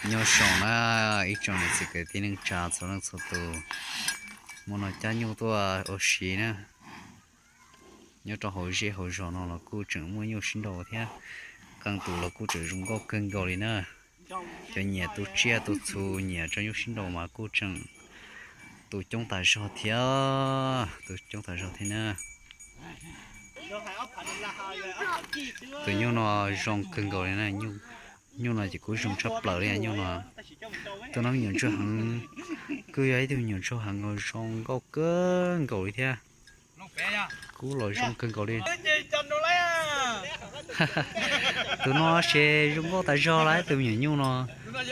Nyob zoo na ib tsoom niam txiv kwv tij neej tsa txhua leej txhua tus, hmo no cab nyuj tuaj ua si na. Nyob rau hauv zej hauv zos no los kuj tseem muaj nyuj sib nraus thiab, qee tus los kuj tseem zoo nkauj kawg nkaus li na. Cov nyiam tu tsiaj tu txhu nyiam tso nyuj sib nraus mas kuj tseem tu coob tas zog thiab, tu coob tas zog thiab na. Tus nyuj no zoo kawg nkaus li na, nyuj no ces kuj zoo tshaj plaws li nyuj no. Tus no me nyuam ntsuag heev, kuj yog ib tug me nyuam ntsuag heev uas zoo nkauj kawg nkaus li thiab. Kuj los zoo kawg nkaus li. Tus no ces zoo nkauj tas zog lawm, tus me nyuam nyuj no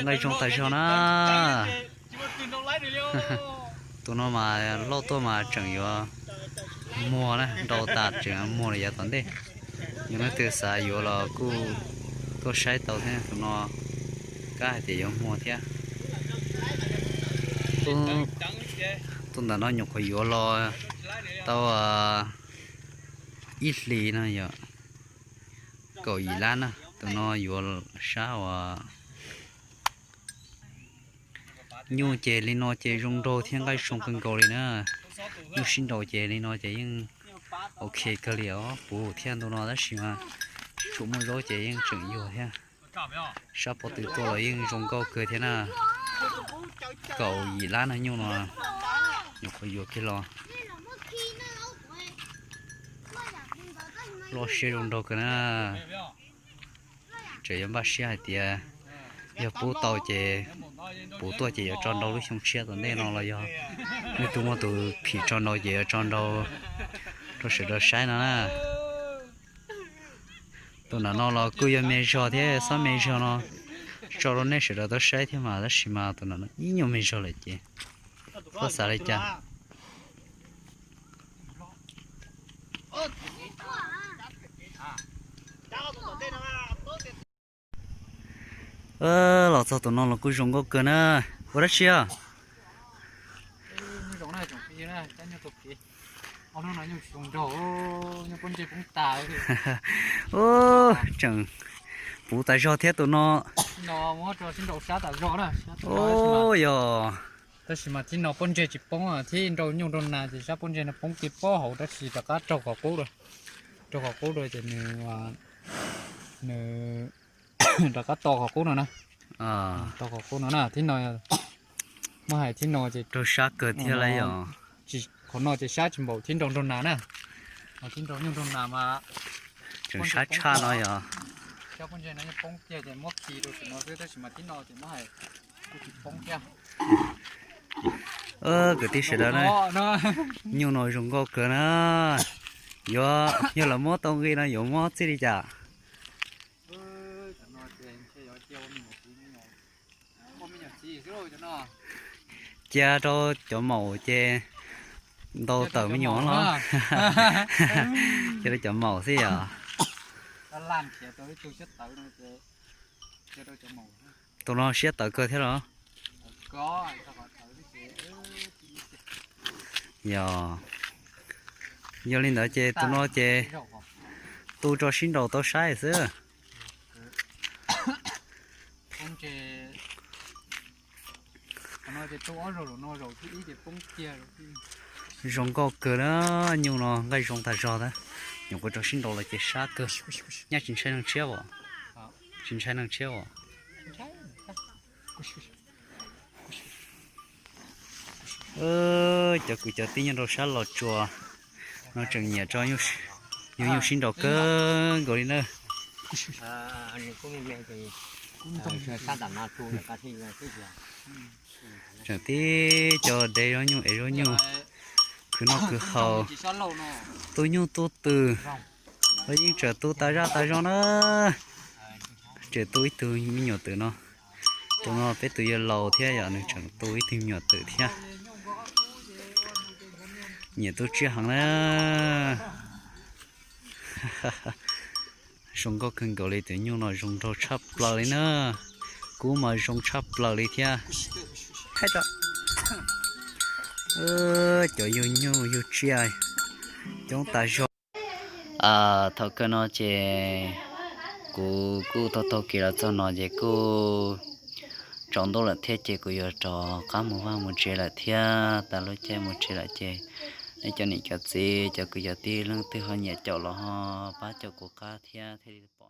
nqaij zoo tas zog na. Tus no mas loj tuaj mas tseem yuav muag na, nrau tas tseem yuav muag los yav tom ntej. Yog leej twg xav yuav los kuj tuaj saib tau thiab, tus no kab hais tias yuav muag thiab. Tus ntawm no nyuam qhuav yuav los tau ib hlis no yog kaum yim lab na, tus no yuav sab uas nyuj ces li no ces zoo nraug thiab nqaij zoo kawg nkaus li na. Nyuj sib nraus ces li no ces yeej ok kawg li os, puv thiab ntu no tab sis mas tsis tshua muaj zaub ces yeej tseem yuag thiab. Sab pob tw tuaj los yeej zoo nkauj kawg thiab na. Kaum yim lab no nyuj no, nyuam qhuav yuav kiag los. Loj siab zoo nraug kawg na. Tseem yuav npaj siab hais tias yog pub tau ces puv tuaj ces yuav tso nrau lub xyoo tshiab tom ntej no los yog leej twg muaj tus phim tso nrau ces yuav tso nrau rau sawv daws saib no na. Tus ntawm no los kuj yog me zog thiab, xob me zog no tso rau nej sawv daws tau saib thiab mas, tab sis mas tus ntawm no ib nyuag me zog lawm ces txhob xav li cas. Los txog tus no los kuj zoo nkauj kawg na. Ua dab tsi os? Tseem puv tas zog thiab tus no. Yog. Tab sis mas thib no pob ntseg tsis poob, thib nrau nyuj nrau nas ces sab pob ntseg no poob kiag pob hauv tab sis rov qab raug qhov qub, raug qhov qub ces nws, nws rov qab to qhov qub no na. To qhov qub no na, thib no muab hais thib no ces raug sab kawg thiab lauj. Qhov no ces sab tsis npaum thib nrau nrau nas na. Thib nrau nyuj nrau nas mas tseem sab tshaj no yog. Sab pob ntseg no yeej poob kiag ces muab khi rau tus no xwb, tab sis mas thib no ces muab hais kuj tsis poob thiab. Kwv tij sawv daws na, nyuj no zoo nkauj kawg na. Yuav, yog lawv muab tau nqi no yuav muab txij li cas? Cia rau cov maum ces ntau tawm me nyuam los. Cia rau cov maum xwb yom. Tus no siab tawv kawg thiab los? Yog, yog li ntawd ces tus no ces tu rau sib nraus tau saib xwb. Zoo nkauj kawg na, nyuj no nqaij zoo tag zog thiab. Nyuam qhuav rau sib nraus los ces sab kawg. Nyaj tsis ntshai neeg tshiab os? Tsis ntshai neeg tshiab os? Cov kwv cov tij nyob rau sab Los Tsuas no tseem nyiam tso yus nyuj sib nraus kawg nkaus li na. Tseem tib cov dev zaub nyuj ev zaub nyuj, khwv noj khwv haus, tu nyuj tu twm, los yeej tseem tu tas zaj tas zog na. Tseem tu ib tug me nyuam twm no. Tus no peb tus yawg laus thiab yom, nws tseem tu ib tug me nyuam twm thiab. Nyiam tu tsiaj heev na. Zoo nkauj kawg nkaus li, tus nyuj no zoo nraug tshaj plaws li na. Kub mas zoo tshaj plaws li thiab. Cov yug nyuj yug tsiaj coob tas zog. Thaum kawg no ces kuv kuj taug taug kev los txog no ces kuj tsaus ntuj lawm thiab ces kuv yuav rov qab mus vaj mus tsev lawm thiab. Tas lub caij mus tsev lawm ces nej cov niam cov txiv, cov kwv cov tij leej twg ho nyiam caum los ho pab caum kuv qab thiab thiaj li pom